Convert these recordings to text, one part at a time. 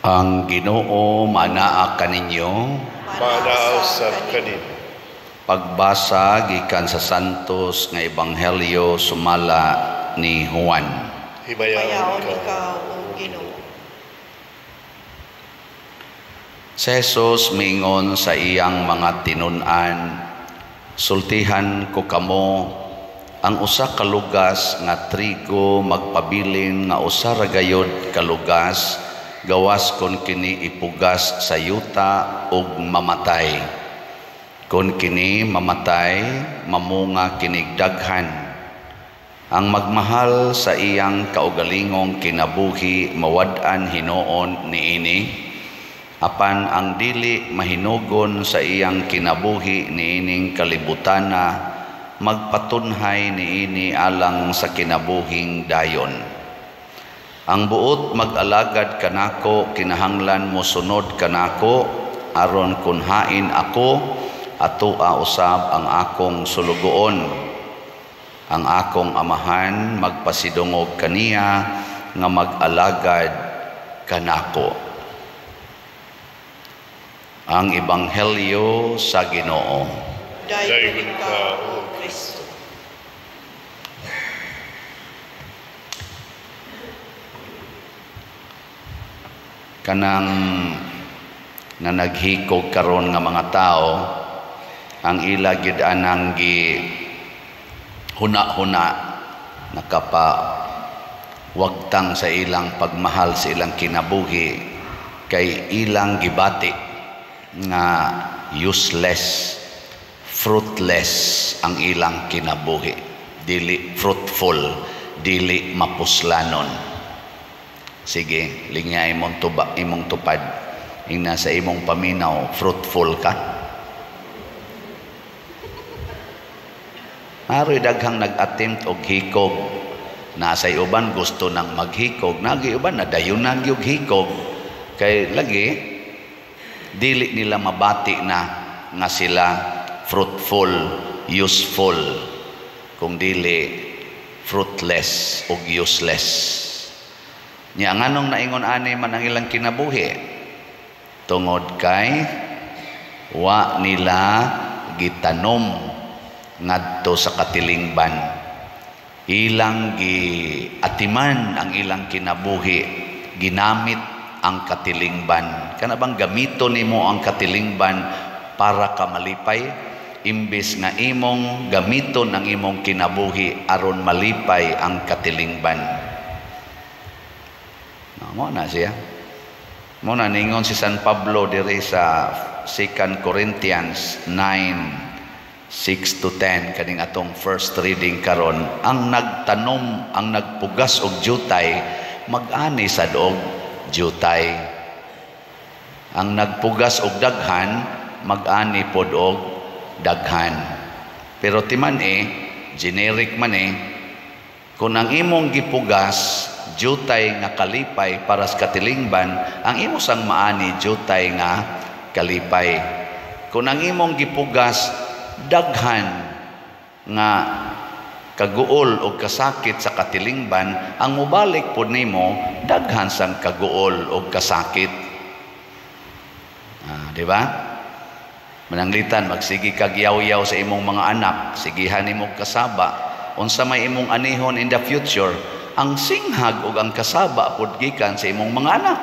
Ang Ginoo manaa kaninyo. Manaa usab kanimo. Pagbasa gikan sa Santos nga Ebanghelyo sumala ni Juan. Himayaon Himayaon ikaw, ikaw, O Ginoo. Si Jesus miingon sa iyang mga tinun-an, "Sultihan ko kamo, ang usa ka lugas nga trigo magpabilin nga usa ra gayod ka lugas, gawas kon kini ipugas sa yuta ug mamatay. Kon kini mamatay, mamunga kinig daghan. Ang magmahal sa iyang kaugalingong kinabuhi mawad-an hinuon niini, apan ang dili mahinugon sa iyang kinabuhi niining kalibutana magpatunhay niini alang sa kinabuhing dayon. Ang buot mag-alagad kanako kinahanglan mosunod kanako, aron kun hain ako atoa usab ang akong sulugoon. Ang akong amahan magpasidungog kaniya nga mag-alagad kanako." Ang Ebanghelyo sa Ginoo. Daygon ikaw, O Kristo. Kanang na naghikog karon nga mga tao, ang ila gyud anang gi huna-huna, nakapa wagtang sa ilang pagmahal sa ilang kinabuhi, kay ilang gibati nga useless, fruitless ang ilang kinabuhi, dili fruitful, dili mapuslanon. Sige, lingya imong tuba, imong tupad. Ingna sa imong paminaw, fruitful ka. Aroy daghang nag-attempt og hikog. Nasa uban gusto nang maghikog, nagi uban nadayon gyud hikog. Kay lagi dili nila mabati na nga sila fruitful, useful, kung dili fruitless ug useless. Nya nganong naingon ani man ang ilang kinabuhi? Tungod kay wa nila gitanom ngadto sa katilingban. Ilang giatiman ang ilang kinabuhi, ginamit ang katilingban. Kana bang gamito nimo ang katilingban para ka malipay? Imbes nga imong gamiton ang imong kinabuhi aron malipay ang katilingban. No, mo na siya. Mo na ningon si San Pablo diri sa 2 Corinthians 9:6-10, kaning atong first reading karon, ang nagtanom, ang nagpugas og jutay, mag-ani sad og jutay. Ang nagpugas og daghan, mag-ani pod og daghan. Pero timan generic man kung ang imong gipugas jutay nga kalipay para sa katilingban, ang imo sang maani jutay nga kalipay. Kung ang imong gipugas daghan nga kaguol o kasakit sa katilingban, ang mobalik pod nimo daghan sang kaguol o kasakit. Di ba? Mananglitan magsige kag yaw-yaw sa imong mga anak, sigihan nimo kasaba, unsa may imong anihon in the future, ang singhag ug ang kasaba pod gikan sa imong mga anak.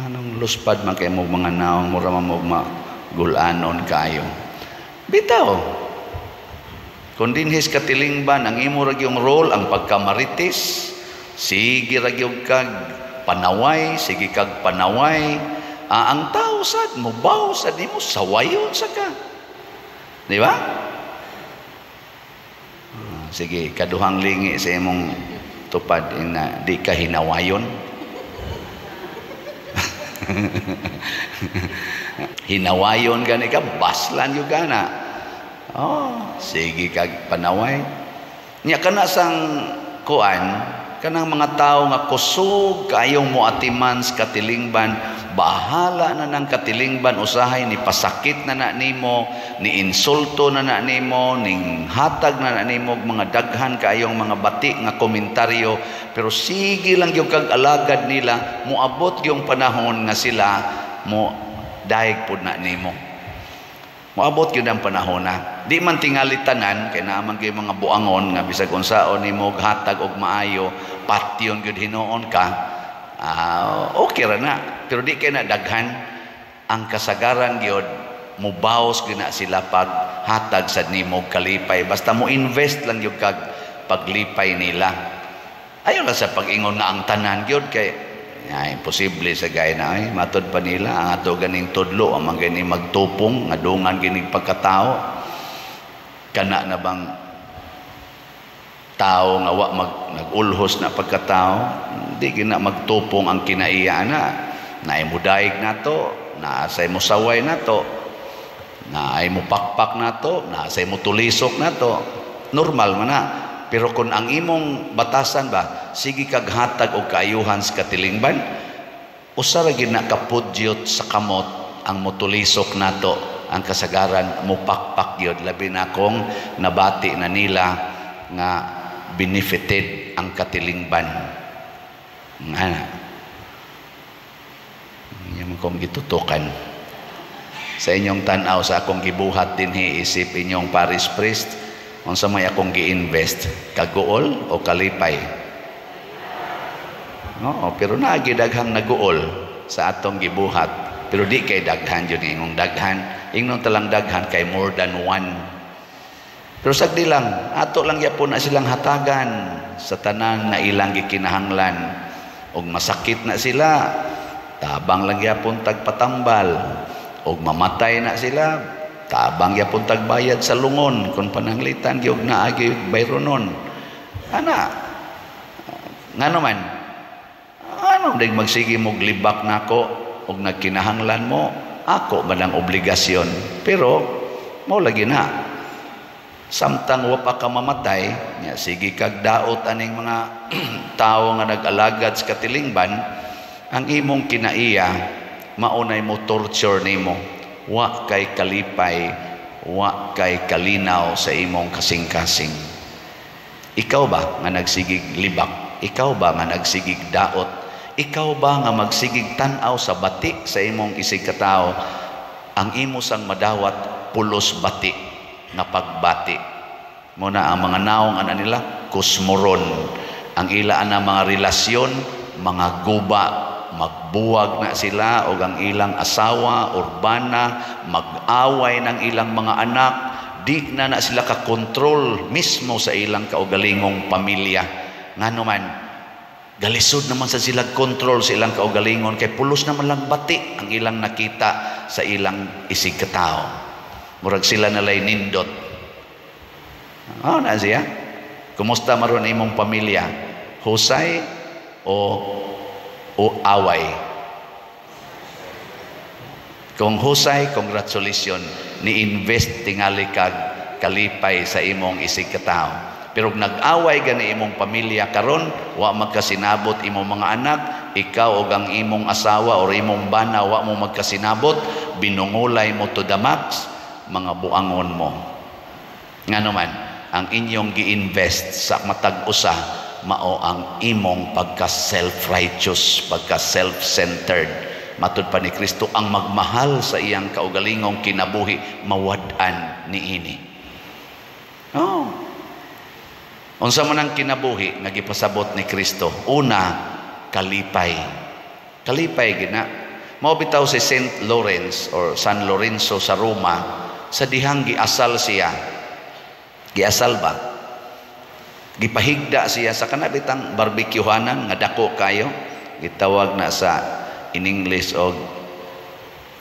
Anong luspad man kay imong mga naong, mura man mo magulanon kayo. Bitaw. Kung dinhis katilingban, ang imo ra gyung role ang pagkamarites, sige ra gyud kag panaway, sige kag panaway. Ang tao sad mobaw sad nimo, sawayon sa ka. Di ba? Sige, kaduhang lingi sa imong tupad ina di ka hinawayon. Hinawayon gani ka, baslan gyud kana. Oh, sige kag panaway. Nya kana sang kuan, kanang mga tao nga kusog kayong moatiman sa katilingban, Bahala na ng katilingban, usahay ni pasakit na na nimo, ni insulto na na nimo, ning hatag na na nimo mga daghan kaayong mga bati nga komentaryo, pero sige lang gyud kag alagad nila, moabot yung panahon nga sila mo daig pud na nimo. Moabot gyud ang panahon na. Di man tingali tanan kay naa man gyud mga buangon nga bisag unsaon nimo hatag og maayo, patyon gyud hinuon ka. Okay ra na, pero di kay na daghan. Ang kasagaran gyud mubaos gyud na sila pag hatag sa nimo kalipay, basta mo invest lang gyud kag paglipay nila. Ayo lang sa pag-ingon nga ang tanan gyud kay ay, imposible sa gay na ay matod pa nila ang ato ganing tudlo ang mga gani magtupong nga dungan gining pagkatao. Kana na bang tao nga wa nag-ulhos na pagkatao, di gina magtupong ang kinaiya na. Naay mudaig nato, naasay musaway nato, naay mupakpak nato, naasay mutulisok nato. Normal man na. Pero kung ang imong batasan ba, sige kag hatag og kaayuhan sa katilingban, usa ra gid na kapudyot sa kamot ang mutulisok nato, ang kasagaran mupakpak gyud, labi na kung nabati na nila nga benefited ang katilingban. Nga na. Yan kong gitutukan. Sa inyong tanaw, sa akong gibuhat dinhi isip inyong parish priest, unsa may akong gi-invest, kaguol o kalipay? Oo, pero naagi daghang naguol sa atong gibuhat, pero di kay daghan yun ingong daghan. Ingnon talang daghan kay more than one. Pero sagdi lang, ato lang gyapon na silang hatagan sa tanan nga ilang gikinahanglan. Og masakit na sila, tabang lang gyapon tagpatambal. Og mamatay na sila, tabang gyapon tagbayad sa lungon kung pananglitan gyud naagi bayronon. Ana, ngano man? Ano dig magsige mo glibak nako og nagkinahanglan mo, ako man ang obligasyon. Pero mao lagi na. Samtang wa pa ka mamatay, nya sige kag daot aning mga tawo nga nag-alagad sa katilingban, ang imong kinaiya maunay mo torture nimo. Wa kay kalipay, wa kay kalinaw sa imong kasing-kasing. Ikaw ba nga nagsigig libak? Ikaw ba nga nagsigig daot? Ikaw ba nga magsigig tan-aw sa bati sa imong isig katawo? Ang imo sang madawat pulos bati nga pagbati. Muna ang mga naong ana nila kusmoron. Ang ila ana mga relasyon, mga guba, magbuwag na sila og ang ilang asawa urbana, mag-away ng ilang mga anak, di na na sila kakontrol mismo sa ilang kaugalingong pamilya. Ngano man, galisod naman sa sila kontrol sa ilang kaugalingon kay pulos naman lang bati ang ilang nakita sa ilang isig katao. Murag sila nalay nindot. Oh, na siya. Kumusta maron imong pamilya? Husay o away? Kung husay, congratulations, ni-invest tingali kag kalipay sa imong isig katao. Pero nag-away gani imong pamilya karon, wa magkasinabot imong mga anak, ikaw og ang imong asawa or imong bana wa mo magkasinabot, binungulay mo to the max, mga buangon mo. Ngano man, ang inyong gi-invest sa matag usa mao ang imong pagka self-righteous, pagka self-centered. Matud pa ni Kristo, ang magmahal sa iyang kaugalingong kinabuhi mawad-an niini. Oh. Unsa man ang kinabuhi nga gipasabot ni Kristo? Una, kalipay. Kalipay gina. Mao bitaw si Saint Lawrence or San Lorenzo sa Roma, sa dihang giasal siya. Giasal ba? Gipahigda siya sa kanabitang barbecuehanan nga dako kayo. Gitawag na sa in English og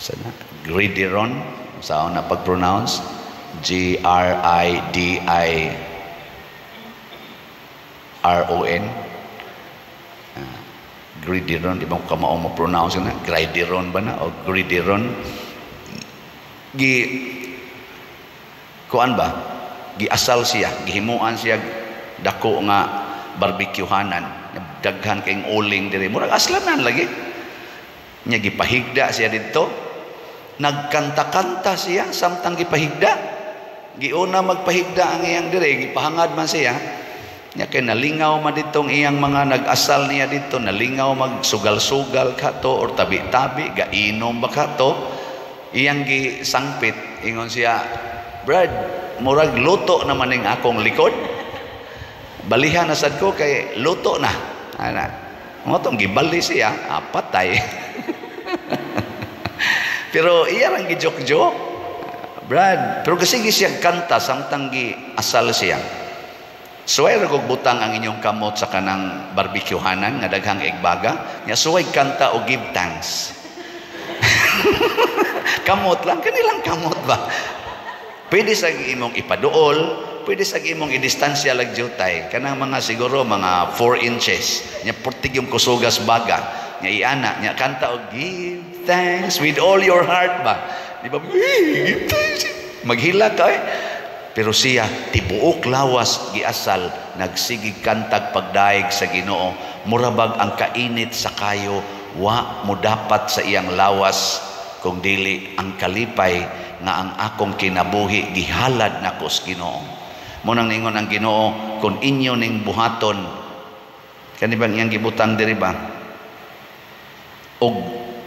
sa na gridiron, sa na pag-pronounce, G R I D I R O N. Gridiron, di ba ko kamao mo pronounce na? Gridiron ba na o gridiron? Gi kuan ba? Giasal siya, gihimuan siya dako nga barbecuehanan, daghan kayong uling diri, murag aslanan lagi. Nya gipahigda siya didto. Nagkanta-kanta siya samtang gipahigda. Giuna magpahigda ang iyang dire, gipahangad man siya. Nya kay nalingaw man ditong iyang mga nag-asal niya dito, nalingaw magsugal-sugal kato or tabi-tabi, gainom ba kato. Iyang gisangpit, ingon siya, "Brad, murag luto naman ning akong likod. Balihan na sad ko kay luto na." Ana. Mo tong gibali siya, patay. Pero iya lang gi-joke-joke. Brad, pero kasi siya kanta samtang gi-asal siya. Suway ra kog butang ang inyong kamot sa kanang barbecuehanan nga daghang igbaga. Nya suway kanta o give thanks. Kamot lang, kanilang kamot ba? Pwede sa imong ipaduol, pwede sa imong idistansya lag jutay. Kanang mga siguro mga 4 inches. Nya purtig yung kusugas baga. Nya iana, nya kanta og give thanks with all your heart ba? Di ba? Give thanks. Maghila ka eh. Pero siya, tibuok lawas giasal, nagsigig kantag pagdaig sa Ginoo. Murabag ang kainit sa kayo, wa mo dapat sa iyang lawas, kung dili ang kalipay nga ang akong kinabuhi gihalad nako sa Ginoo. Munang ningon ang Ginoo, kung inyo ning buhaton, kani bang iyang gibutang diri ba? Og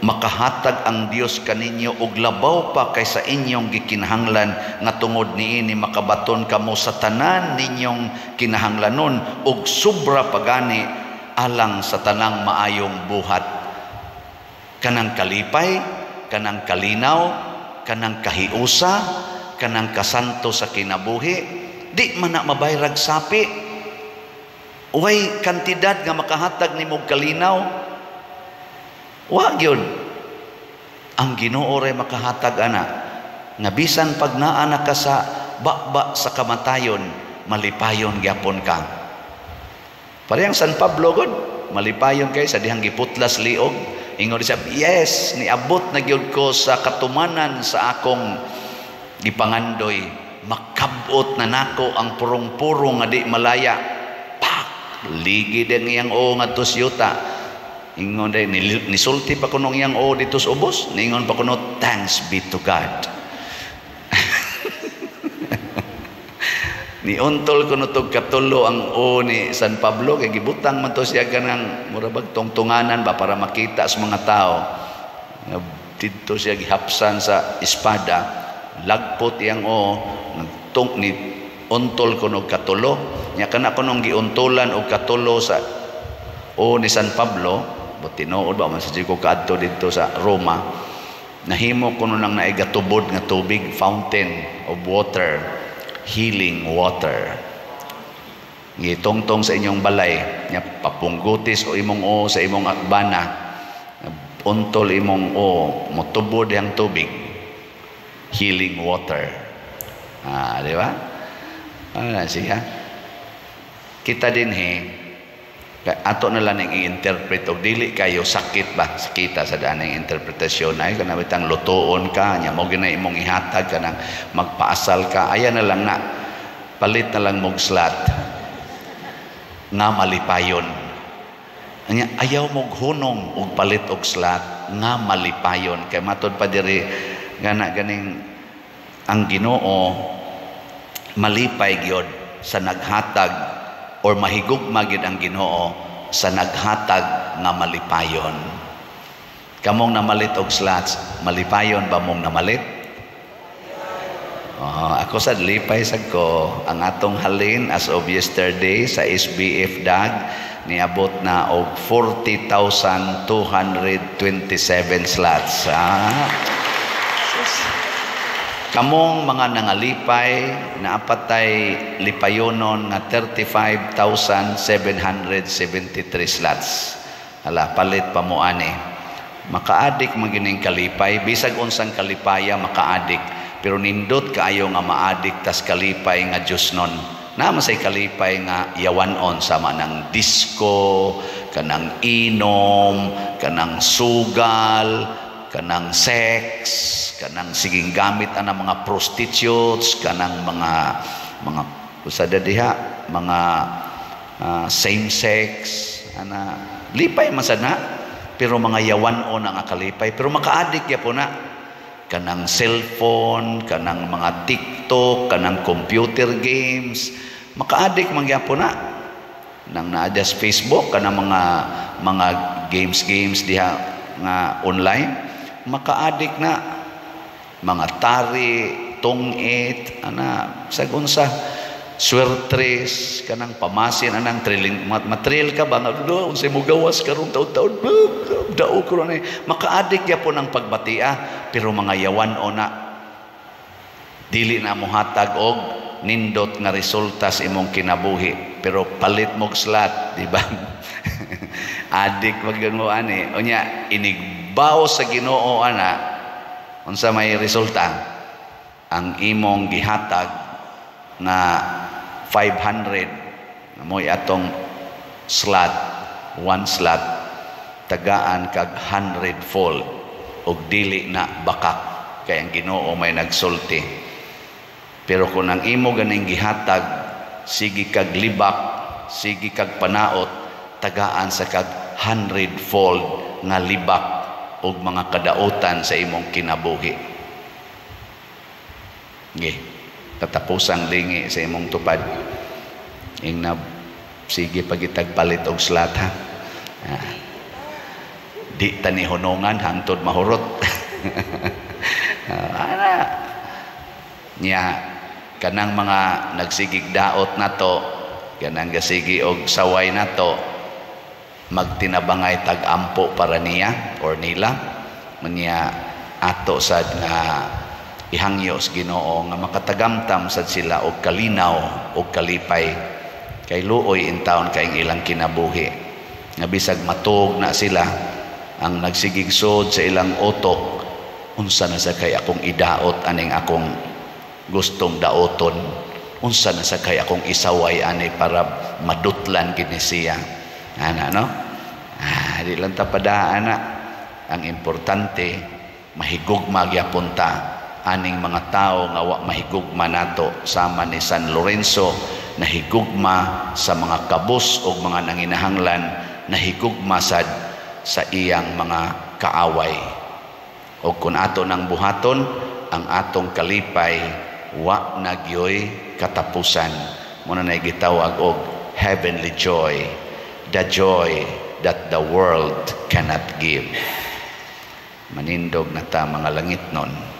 makahatag ang Dios kaninyo og labaw pa kaysa inyong gikinahanglan, nga tungod niini makabaton kamo sa tanan ninyong kinahanglanon og sobra pagani alang sa tanang maayong buhat. Kanang kalipay, kanang kalinaw, kanang kahiusa, kanang kasanto sa kinabuhi, di man na mabayrag sapi. Way kantidad nga makahatag nimo kalinaw. Wa gyud. Ang Ginoo ray makahatag ana nga bisan pag naa na ka sa baba sa kamatayon, malipayon gyapon ka. Parehang San Pablo gud, malipayon kay sa dihang giputlas liog. Ingon siya, "Yes, niabot na gyud ko sa katumanan sa akong gipangandoy. Makabot na nako ang purong-purong nga di malaya." Pak! Ligi din iyang o nga yuta. Ingon day, nisulti pa kuno iyang o dito sa ubos. Ningon pa kuno, "Thanks be to God." Niuntol kuno tog katulo ang o ni San Pablo kay gibutang man to siya kanang mura bag tungtunganan ba para makita sa mga tao. Didto siya gihapsan sa espada, lagpot iyang o nagtung ni untol kuno katulo. Nya kana kunong giuntolan og katulo sa o ni San Pablo, but tinuod ba man sa ko kaadto didto sa Roma, nahimo kuno nang naigatubod nga tubig, fountain of water, healing water. Gitongtong sa inyong balay, nya papunggutis o imong o sa imong akbana, untol imong o, motubod ang tubig, healing water. Ah, di ba? Ah, siya. Kita din he, ato na lang ang i-interpret og dili kayo sakit ba sakita sa daan ang interpretasyon ay kanang bitang lutuon ka nya mo gina imong ihatag kanang magpaasal ka, ayan na lang na palit na lang mog slot nga malipayon. Anya ayaw mog hunong og palit og slot nga malipayon kay matod pa diri gana ganing ang Ginoo malipay gyud sa naghatag or mahigugma gyud ang Ginoo sa naghatag nga malipayon. Kamong namalit og slots, malipayon ba mong namalit? Oh, ako sad lipay sad ko. Ang atong halin as of yesterday sa SBF DAG niabot na og 40,227 slots. Ah. Kamong mga nangalipay, naapatay lipayonon nga 35,773 slots. Hala, palit pa mo ani. Makaadik magining kalipay, bisag unsang kalipaya makaadik, pero nindot kaayo nga maadik tas kalipay nga Diyos nun. Naa man say kalipay nga yawanon sama ng disco, kanang inom, kanang sugal, kanang sex, kanang siging gamit ang mga prostitutes, kanang mga usada diha, mga same sex, ana lipay man sad na. Pero mga yawan-on nga kalipay, pero maka-addict gyapon na. Kanang cellphone, kanang mga TikTok, kanang computer games, maka-addict man gyapon na. Nang naa sa Facebook, kanang mga games games diha nga online, maka-addict na. Mga tari, tungit, ana, sag unsa, swertres, kanang pamasin, anang thrilling, matrill ka ba nga do unsay mo gawas karon taon-taon, dao ko ni maka-addict gyapon ang pagbatia, pero mga yawan-on na, dili na mohatag og nindot nga resulta sa imong kinabuhi, pero palit mo'g slot, di ba? Adik man mo ani. Unya inigbaw sa Ginoo ana, unsa may resulta? Ang imong gihatag nga 500 mo'y atong slot, one slot, tagaan kag 100 fold og dili na bakak, kay ang Ginoo may nagsulti. Pero kung ang imo ganing gihatag, sige kag libak, sige kag panaot, tagaan sa kag 100 fold nga libak og mga kadautan sa imong kinabuhi. Nge, katapusang lingi sa imong tupad. Ingna sige pagitag palit og slot, ha. Ah. Di ta ni hunungan hangtod mahurot. Ana. Nya kanang mga nagsigig daot nato, kanang gasigi og saway nato, magtinabangay tag-ampo para niya or nila. Unya ato sad nga ihangyo sa Ginoo nga makatagamtam sad sila og kalinaw og kalipay, kay luoy intawon kay ilang kinabuhi nga bisag matug na sila, ang nagsigig sod sa ilang utok, unsa na sa kay akong idaot aning akong gustong daoton, unsa na sa kay akong isaway ani para madutlan gid ni siya ana, no? Ah, di lang ta padaan na. Ang importante, mahigugma gyapon ta aning mga tao nga wa mahigugma nato, sama ni San Lorenzo, nahigugma sa mga kabus o mga nanginahanglan, nahigugma sad sa iyang mga kaaway. O kung ato nang buhaton, ang atong kalipay wa na gyoy katapusan. Mao na gitawag og heavenly joy, the joy that the world cannot give. Manindog na ta, mga langitnon.